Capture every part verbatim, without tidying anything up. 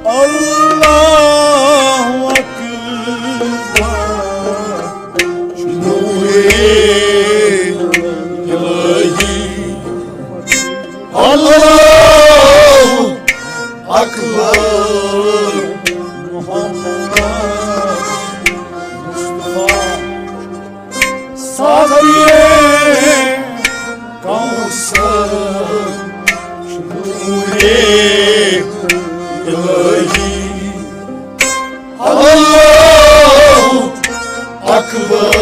اللہ اکبر، نورِ الہی۔ اللہ اکبر، محمد مصطفیٰ۔ ساقی کوثر، نورِ الہی۔ اللہ اکبر،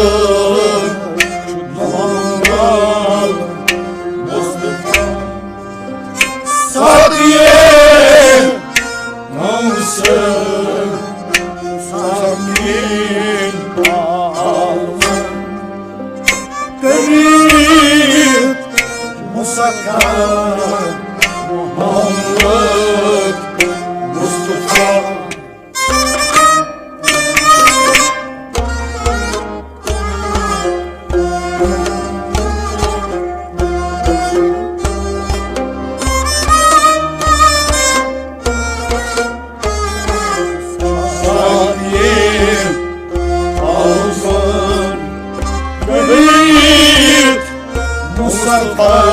محمد مصطفیٰ۔ ساقی کوثر، ساقی عالم، کریب مسخر، محمد مصطفیٰ۔ مصطفیٰ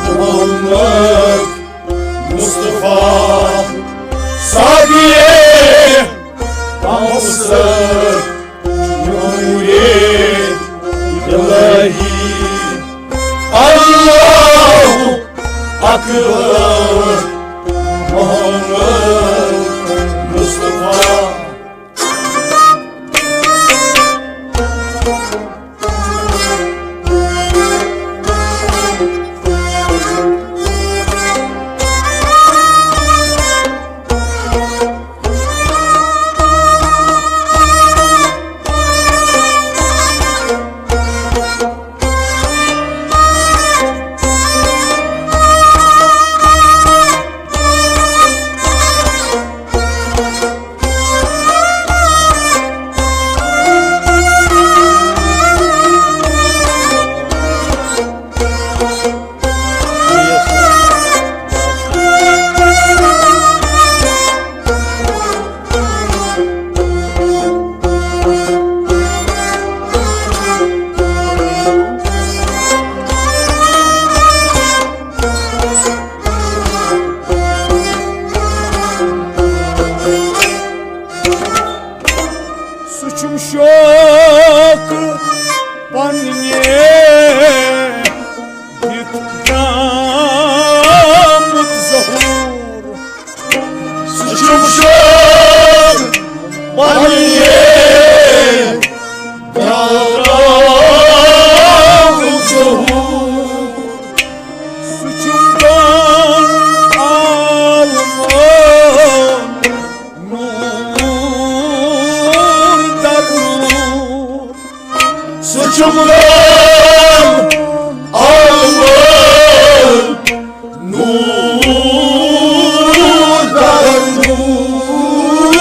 محمد مصطفیٰ، ساقی کوثر، نورِ الہی۔ اللہ اکبر، محمد مصطفیٰ۔ سُہ چھُم شوق پننہِ دِتھ درٛامُت ظہوٗر۔ سُہ چھُم شوق پننہِ درٛامُت ظہوٗر۔ سُہ چھُم دان عالمہٕ نوٗر در نوٗر۔ سُہ چھُم غم عالمہٕ نوٗر در نوٗر۔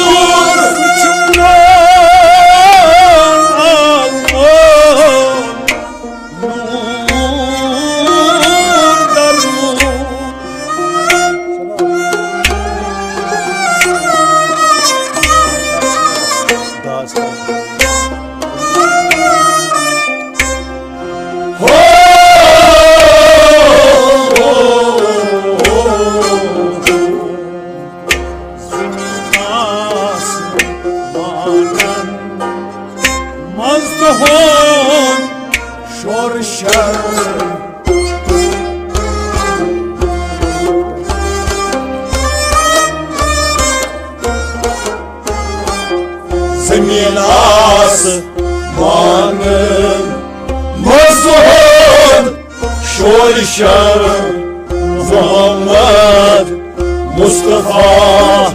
سُہ چھُم غم عالمہٕ نوٗر در نوٗر۔ آسمانن منٛز تُہُنٛد شور شر۔ زمین آسمانن منٛز تُہُنٛد شور شر۔ محمد مصطفیٰ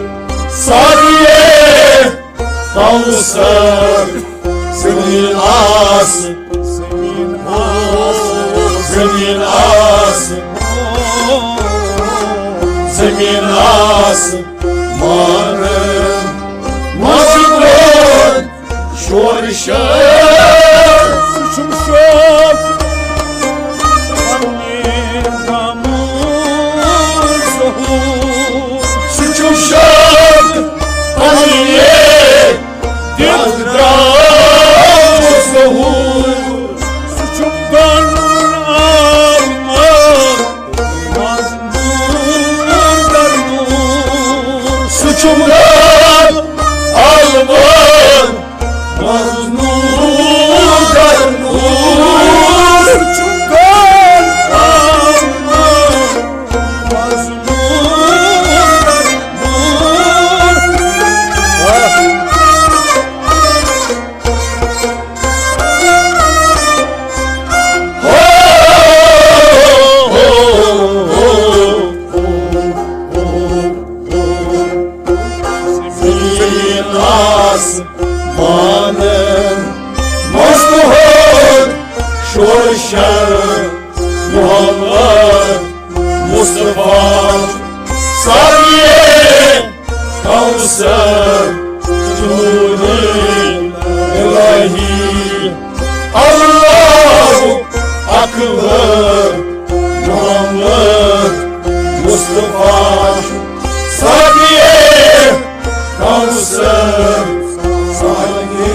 ساقی کوثر۔ زمین آس، زمین آس، زمین آس، زمین آس، مان مجبور شور شر۔ سُہ چھُم شوق پننہِ غمہٕ ظہوٗر۔ سُہ چھُم شوق پننہِ دِل درٛاو ظہوٗر۔ سُہ چھُم دۄن عالمن منٛز نوٗر در نوٗر۔ سُہ چھُم دۄن عالمن مظلوم در نور۔ زمین آس مانن مستحق شور شر محمد مصطفیٰ ساقی کوثر جنون الہی اللہ اکبر محمد مصطفیٰ ساقی کوثر ساقی۔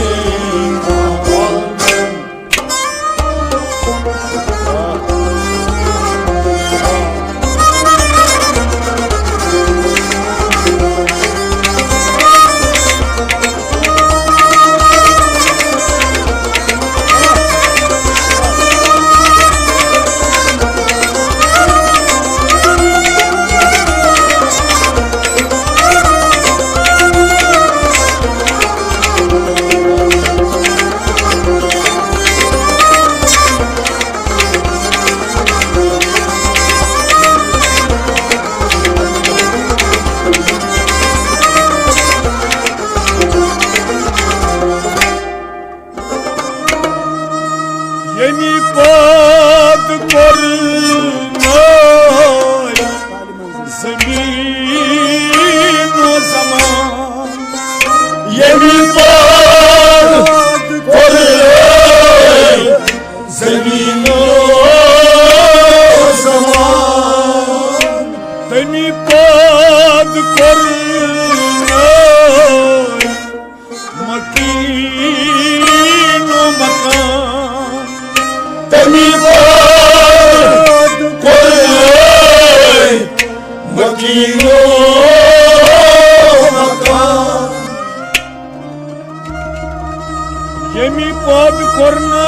ییٚمہِ پاد کوٚرنَے زمیٖن و زمان۔ ییٚمہِ پاد کوٚرنَے زمیٖن و زمان۔ تٔمی پاد کوٚرنَے مکین و مکان۔ تٔمی پاد کوٚرنَے مکین و مکان۔ ییٚمہِ پاد کوٚرنَے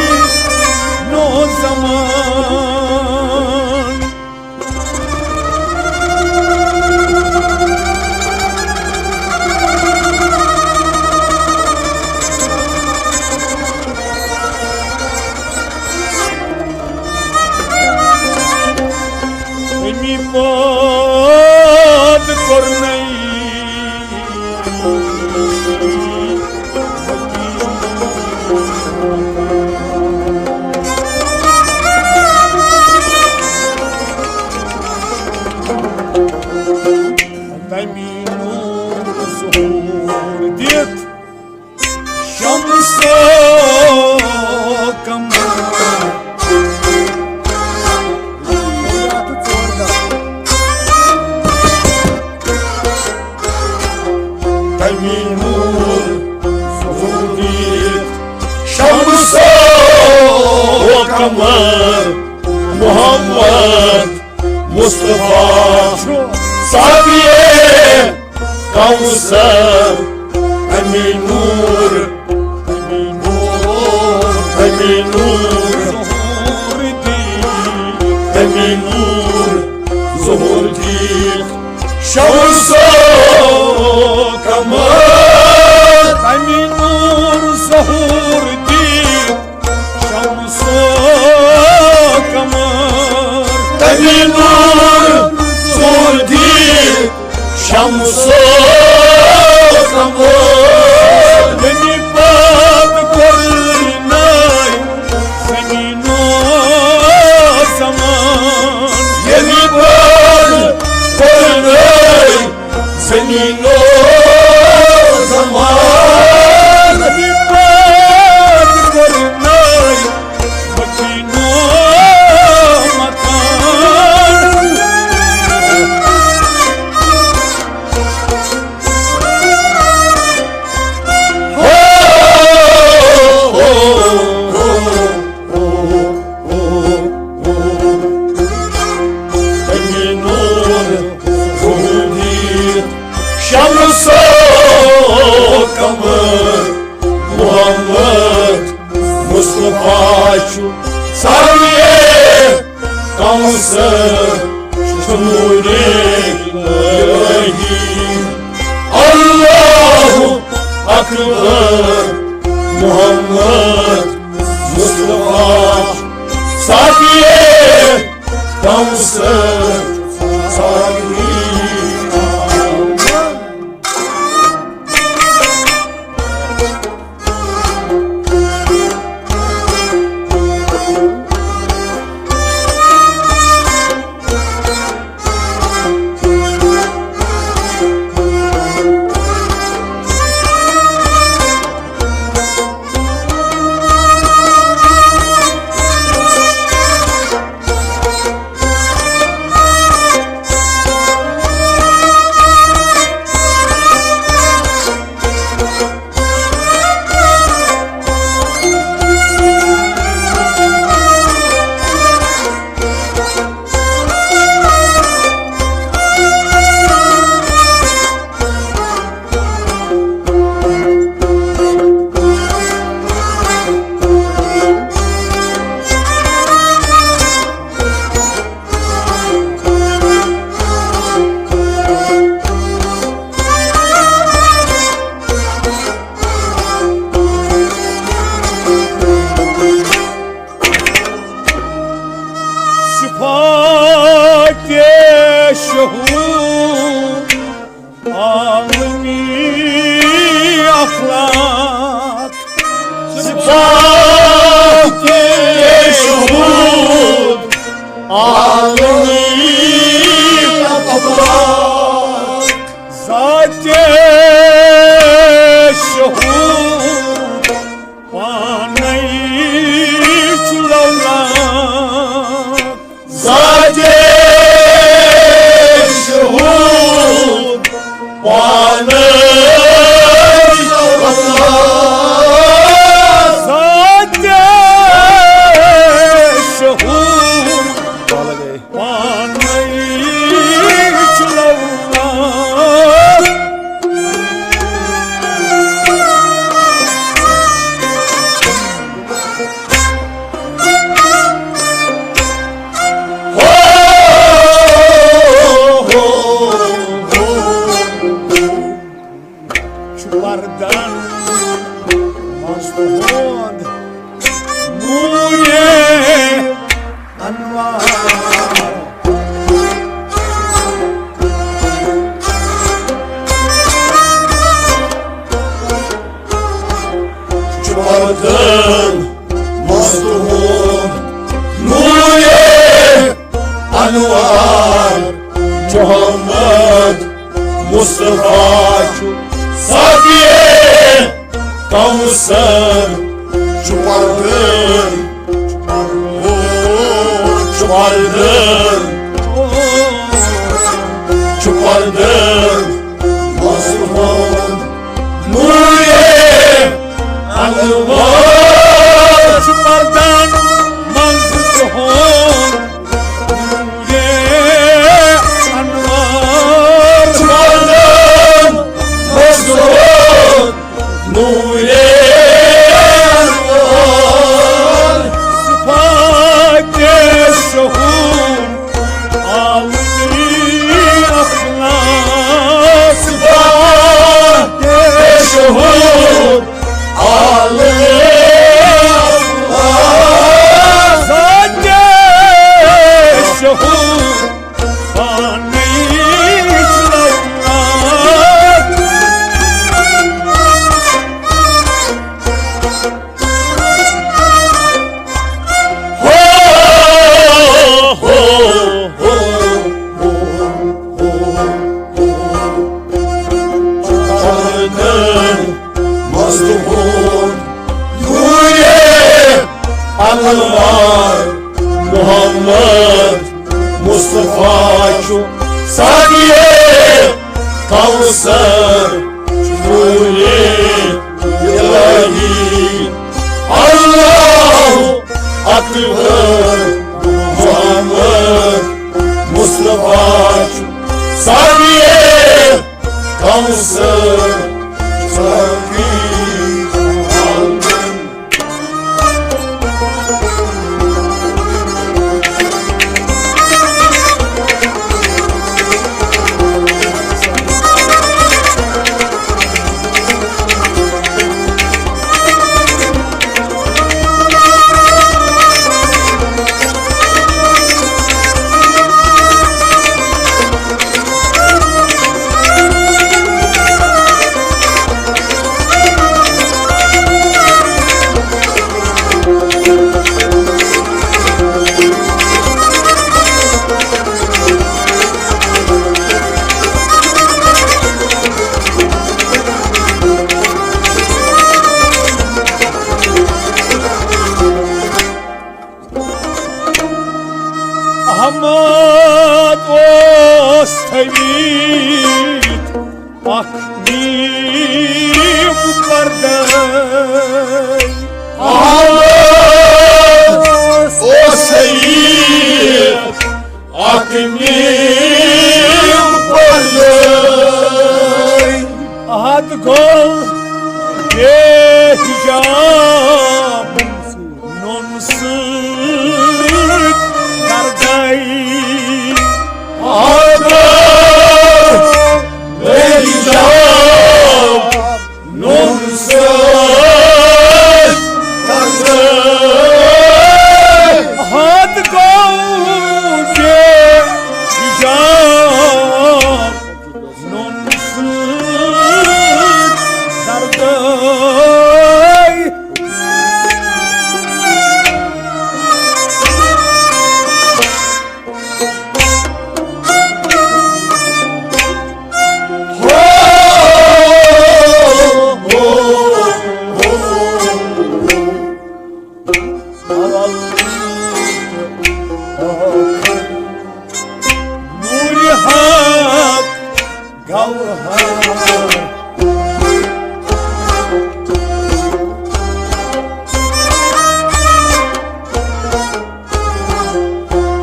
زمیٖن و زمان۔ اَمی پاد کوٚرنَے تَمی نوٗر ظہوٗر دِتھ شمس و قمر۔ تَمی نوٗر ظہوٗر دِتھ شمس و قمر محمد مصطفیٰ ساقی کوثر، اَمی نوٗر، اَمی نوٗر، اَمی نوٗر ظہوٗر دِتھ شمس و قمر، تمی نور ظہور دی، شمس و قمر، تمی نور ظہور دی، شمس و قمر۔ یعنی پاد کرنائی زمین و زمان، یعنی پاد کرنائی زمین و زمان، یعنی پاد کرنائی زمین و مکان۔ شمس و قمر محمد مصطفیٰ چھُ ساروِیو کوثر چھُ نوٗرِ الٰہی۔ اللہ اکبر محمد مصطفیٰ ساقی کوثر ساقی۔ صفات شہود عالمی اخلاق، صفات شہود عالمی اخلاق، ذات شہود پانے چھُ لولہٕ۔ ذات شہود پانے چھُ لولہٕ۔ ذات شہود پانے چھُ لولہٕ۔ چھُ وردن منٛز تُہُنٛد نوٗرِ انوار۔ چھُ وردن منٛز تُہُنٛد نوٗرِ انوار۔ محمد مصطفیٰ چھُ ساقی کوثر، چھُ وردن، چھُ وردن، چھُ وردن مصطفیٰ نوٗرِ انوار۔ چھُ وردن منٛز تُہُنٛد نوٗرِ انوار۔ چھُ وردن منٛز تُہُنٛد نوٗرِ انوار۔ صفات شہود آبِ کوثر، نورِ الہی، اللہ اکبر، محمد مصطفیٰ چھُ ساقی کوثر، ساقی عالم۔ احمد اوس تھٲوِتھ اکھ نیم پردے۔ احمد اوس تھٲوِتھ اکھ نیم پردے۔ احد گوٚو بے حجاب نوٚن سۭتۍ کردے۔ احد گوٚو بے حجاب نوٚن سۭتۍ کردے۔ احد گوٚو بے حجاب نوٚن سۭتۍ کردے۔ نورِ حق گوہر۔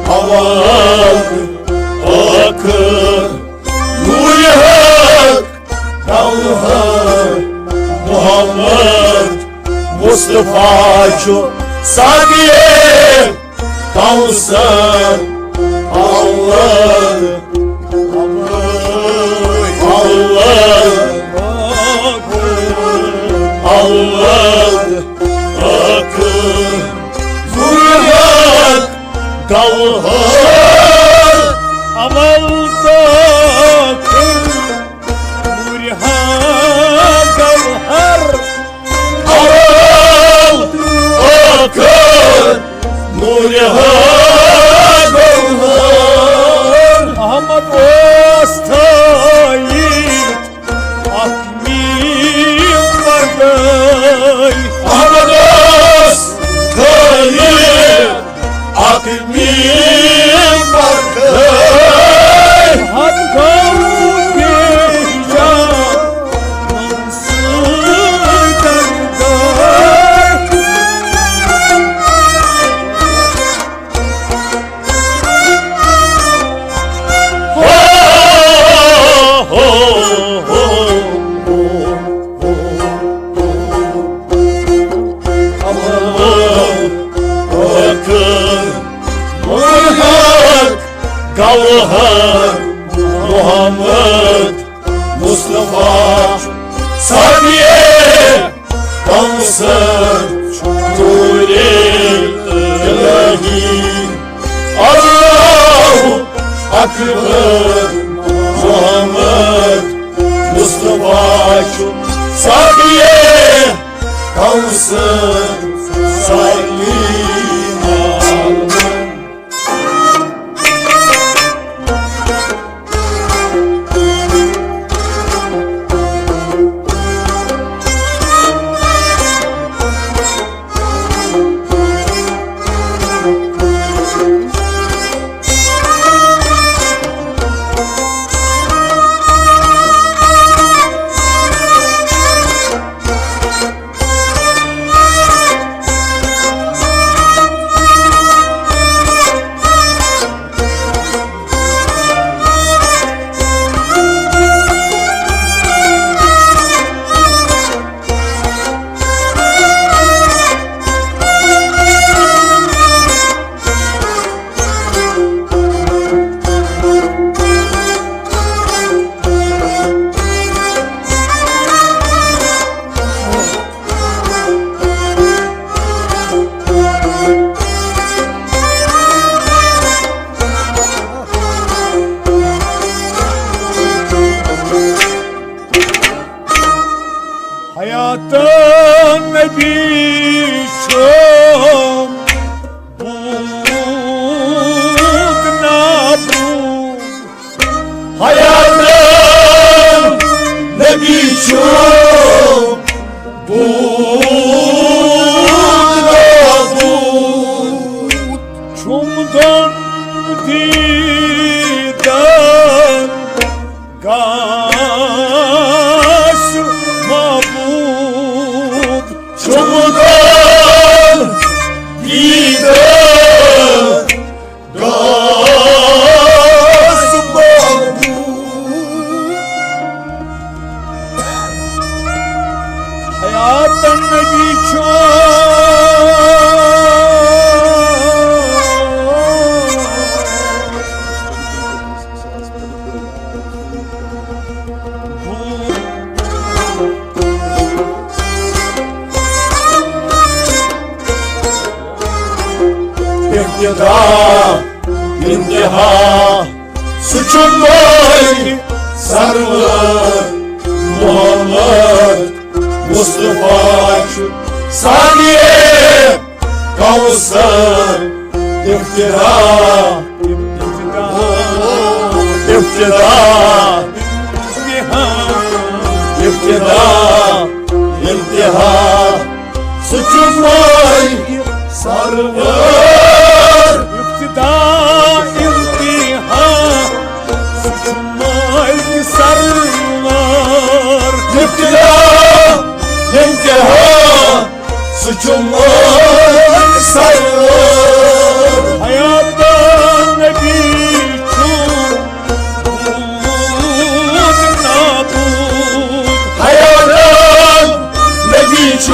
اول ٲخر نورِ حق گوہر محمد مصطفیٰ چھُ ساقی کوثر اول۔ اول، اول، ٲخر، نورِ حق گوہر۔ اول تہٕ ٲخر، نورِ حق گوہر۔ اول ٲخر، نورِ حق گوہر۔ احمد اوس تھٲوِتھ اکھ نیم پردے۔ احمد اوس تھٲوِتھ اکھ نیم پردے۔ حد گوٚو بے حجاب نوٚن سۭتۍ کردے۔ ہو، ہو، ہو، ہو، ہو۔ گوہر محمد مصطفیٰ ساقی کوثر، نورِ الہی، اللہ اکبر، محمد مصطفیٰ چھُ ساقی کوثر، ساقی عالم۔ تہٕ نبی چھُ بوٗد نابوٗد۔ حیاتن نبی چھُ بوٗد نابوٗد۔ چھُم دۄن دیٖدن گاش محبوٗب۔ چھُم دۄن دیٖدن گاش محبوٗب۔ حیاتن نبی چھُ۔ ابتدا انتہا، سُہ چھُ مٲلِک سرور۔ محمد مصطفیٰ چھُ ساقی کوثر۔ ابتدا، ابتدا، ابتدا، انتہا، سُہ چھُ مٲلِک سرور۔ ابتدا انتہا، سُہ چھُ مٲلِک سرور۔ ابتدا انتہا، سُہ چھُ مٲلِک سرور۔ حیاتن نبی چھُ بوٗد نابوٗد۔ حیاتن نبی چھُ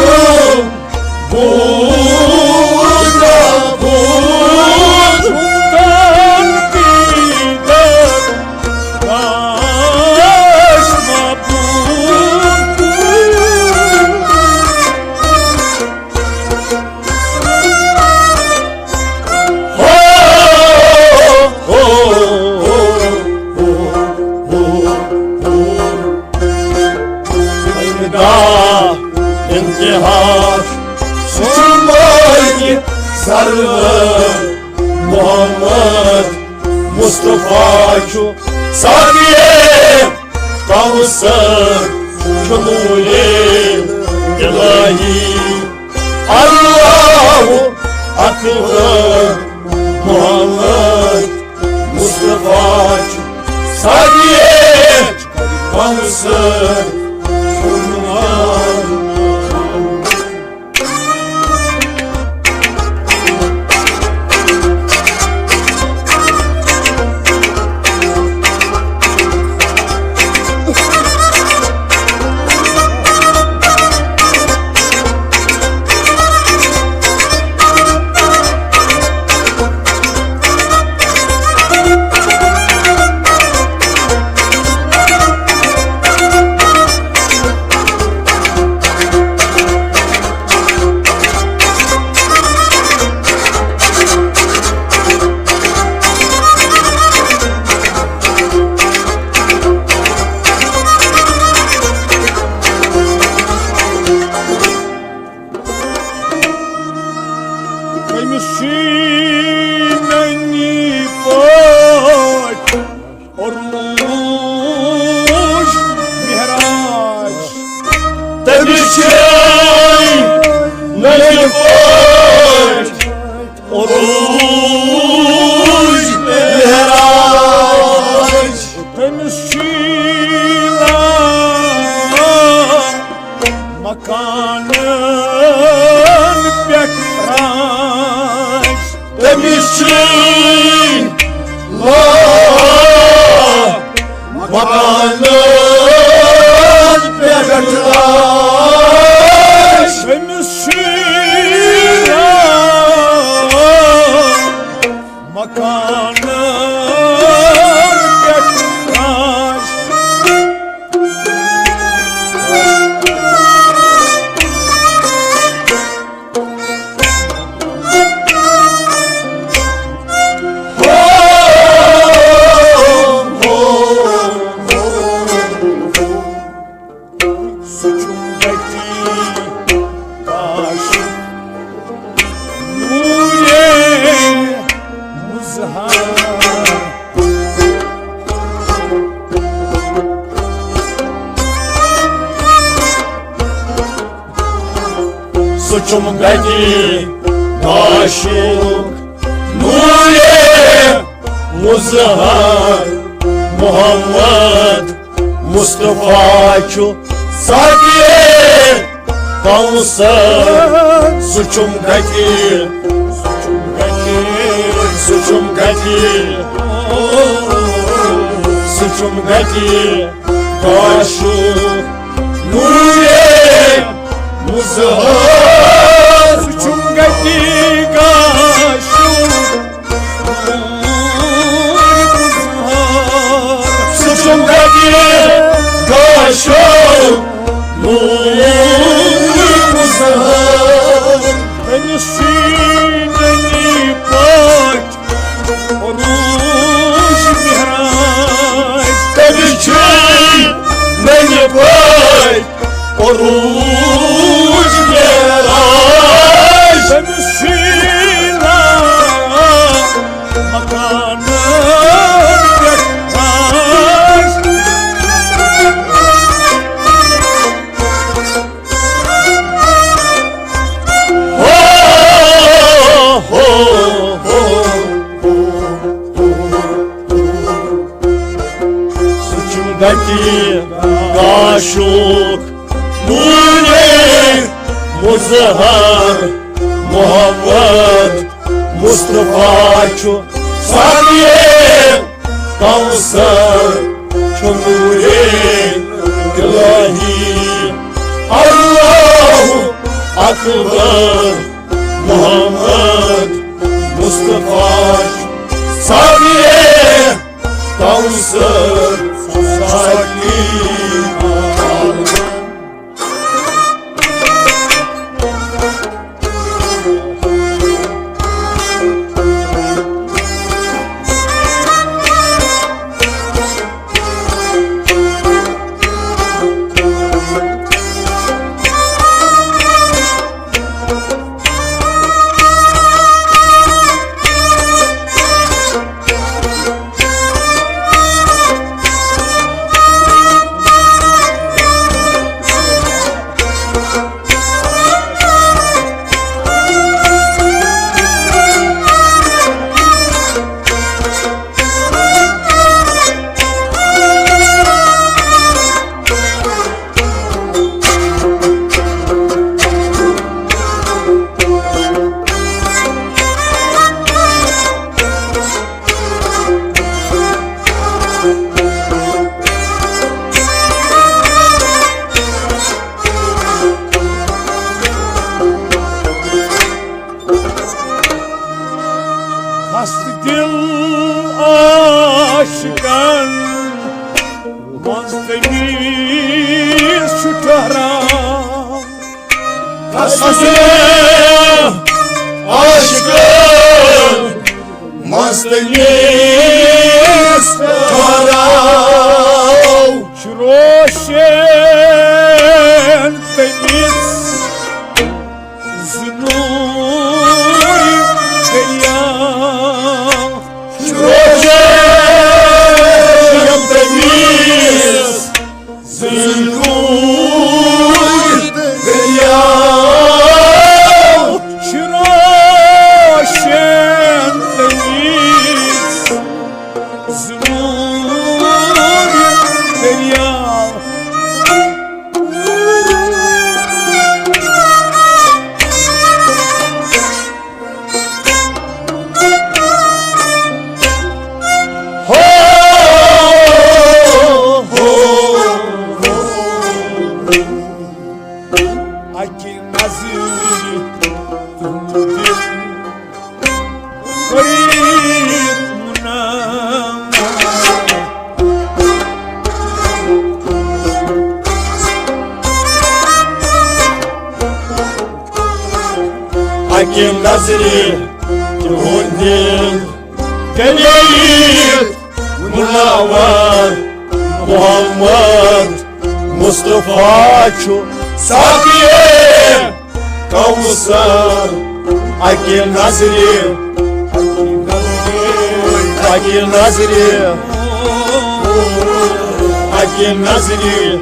بوٗد نابوٗد۔ تن پیدر گاش محبوٗد۔ انتہا، سُہ چھُ مٲلِک سرور۔ محمد مصطفیٰ چھُ ساقی کوثر، شمول الہی۔ اللہ اکبر۔ محمد مصطفیٰ چھُ ساقی کوثر۔ تٔمِس چھُے نٔنی پٲٹھۍ عروج معراج۔ تٔمِس چھُے نٔنی پٲٹھۍ عروج معراج۔ تٔمِس چھُے لا مکانن پٮ۪ٹھ راج۔ تٔمِس چھُے لا مکانن پٮ۪ٹھ راج۔ تٔمِس چھُے لا مکانن پٮ۪ٹھ راج۔ چھُم گَتہِ گاشُک نوٗرِ مُظہر محمد مصطفیٰ چھُ ساقی کوثر۔ سُہ چھُم گَتہِ، سُہ چھُم گَتہِ، سُہ چھُم گَتہِ، سُہ چھُم گَتہِ گاشُک نوٗرِ مُظہر۔ سُہ چھُم گَتہِ گاشُک نوٗرِ مُظہر۔ سُہ چھُم گَتہِ گاشُک نوٗرِ مُظہر۔ تٔمِس چھُے ننی پٲٹھۍ عروج معراج۔ تٔمِس چھُے ننہِ پٲٹھۍ عروج معراج۔ تٔمِس چھُے ننہِ مکانَن پٮ۪ٹھ راج۔ ہو، ہو، ہو۔ سُہ چھُم گَتہِ گاشُک نوٗرِ مُظہر محمد مصطفیٰ چھُ ساقی کوثر، چھُ نوٗرِ الٰہی اللہ اکبر۔ محمد مصطفیٰ چھُ ساقی کوثر، ساقی۔ خستہٕ دِل عاشقن منٛز تٔمِس چھُ ٹھہراو۔ خستہٕ دِل عاشقن منٛز تٔمِس ٹھہراو۔ چھُ روشن تٔمِس زٕ نوٗرِ دٔریاو۔ چھُ روشن تٔمِس زٕ نوٗرِ دٔریاو۔ چھُ روشن تٔمِس زٕ نوٗرِ دٔریاو۔ ہو، ہو، ہو۔ اَکہِ نظرِ تُہُنٛد دِل فرید مناوار۔ اَکہِ نظرِ تُہُنٛد دِل فرید مناوار۔ محمد مصطفیٰ چھُ ساقی کوثر۔ اَکہِ نظرِ، اَکہِ نظرِ، اَکہِ نظرِ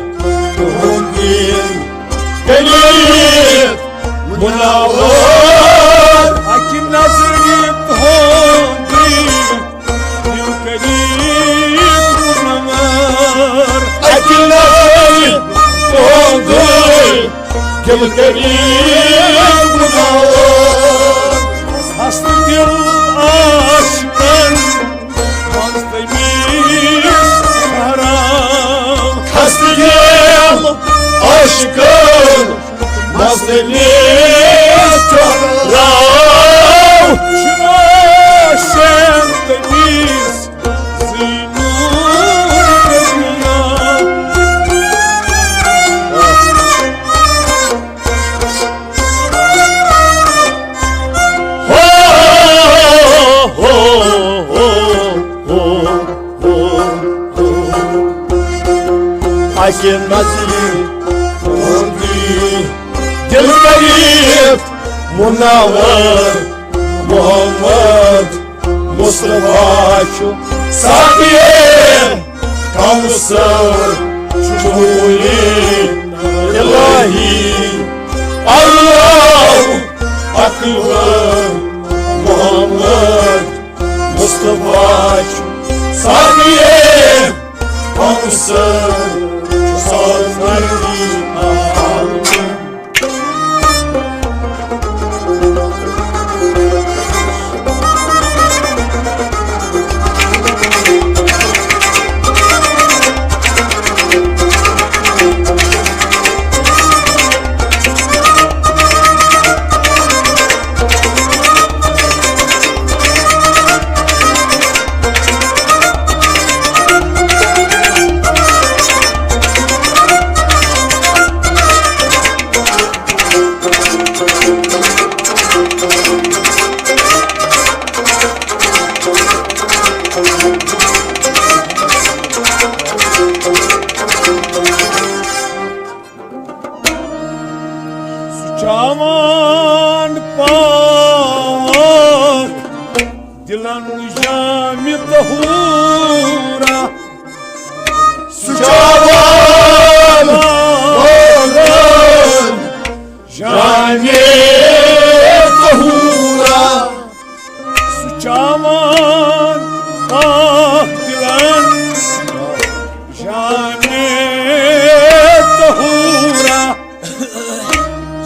تُہُنٛد دِل فرید منور۔ اکہِ نظرِ تُہُنٛدُے دِل کٔرِتھ منور۔ اکہِ نظرِ تُہُنٛدُے دِل کٔرِتھ منور۔ ہستہٕ دِل عاشقن منٛز تٔمِس ٹھہراو۔ ہستہٕ دِل عاشقن منٛز تٔمِس ٹھہراو۔ چھُ روشن تٔمِس زینُل دُنیا۔ ہو، ہو، ہو، ہو، ہو، ہو۔ اکہِ نظرِ تُہُنٛدُے دِل کٔرِتھ منور۔ محمد مصطفیٰ چھُ ساقیِ کوثر، چھُ ولی الہی اللہ اکبر۔ محمد مصطفیٰ چھُ ساقیِ کوثر، چھُ ساقیِ عالم۔ سُہ چاوان پاک دِلن جامِ طہوٗرا۔ سُہ چاوان پاک جامِ طہوٗرا۔ سُہ چاوان پاک دِلن جامِ طہوٗرا۔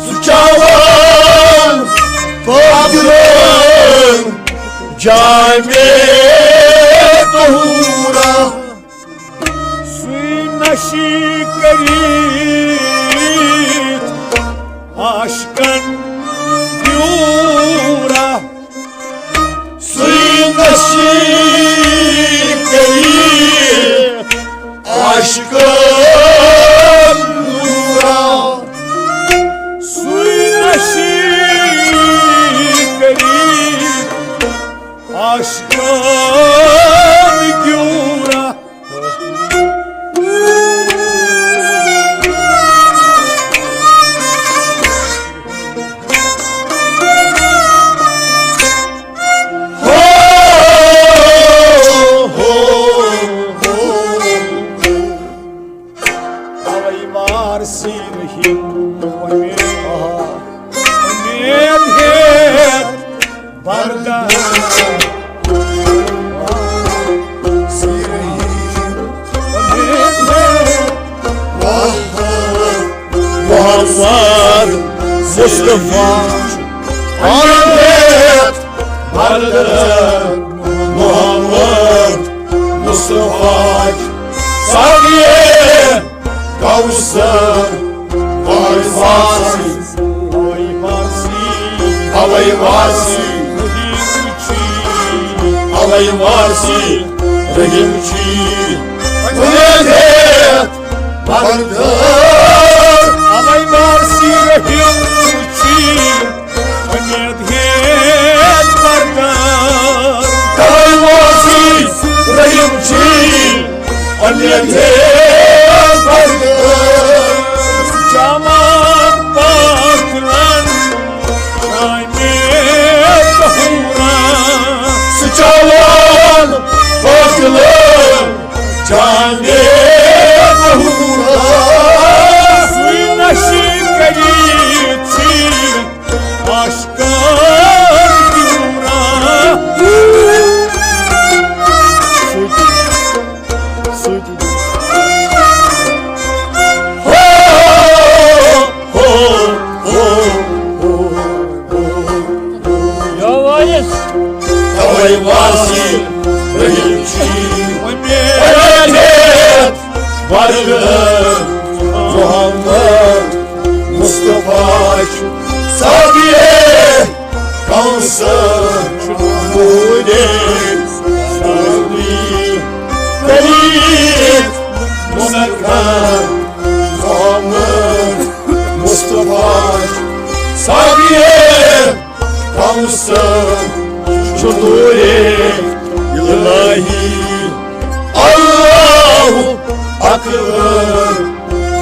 سُہ چاوان پاک دِلن جامِ طہوٗرا۔ سُے نشہِ کٔرِتھ عاشقن بیوٗرا۔ سُے نشہِ کٔرِتھ عاشقن بیوٗرا۔ سُے نشہِ کٔرِتھ عاشقن بیوٗرا۔ اوے وارثی رحیم وۄمید، وۄمید ہیتھ بردار۔ وۄمید ہیتھ محمد مصطفیٰ۔ وۄمید ہیتھ بردار محمد مصطفیٰ۔ ساقیِ کوثر، اوے وارثی، اوے وارثی، اوے وارثی، اوے وارثی رحیم چھی۔ وۄمید ہیتھ بردار۔ اوے وارثی رحیم چھی۔ وۄمید ہیتھ بردار۔ اوے وارثی رحیم چھی۔ وۄمید ہیتھ بردار۔ سُہ چاوان پاک دِلن جامِ طہوٗرا۔ سُہ چاوان پاک دِلن جامِ طہوٗرا۔ سُے نشہِ کٔرِتھ ژھٕنۍ محمد مصطفیٰ چھُ ساقیے کوثر، نوٗرے ساقی، خلیل مسخر، محمد مصطفیٰ چھُ ساقیے کوثر، چھُ نوٗرے الٰہی، اللہ اکبر،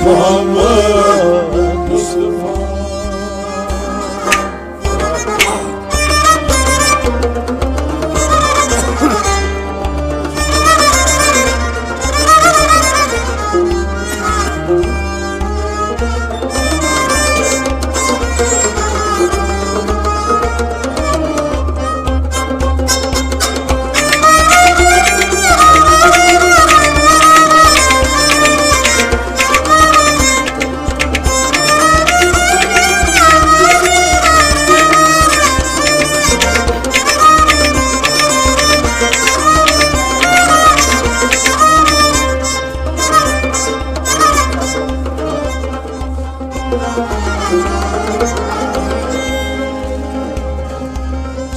محمد مصطفیٰ۔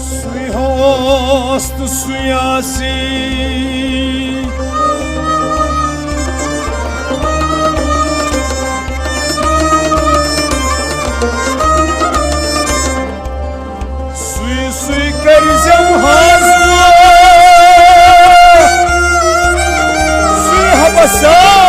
سُے اوس تہٕ سُے آسی۔ سُے، سُے کٔرۍزٮ۪م حظ وۄنۍ۔ سُے ہا بسا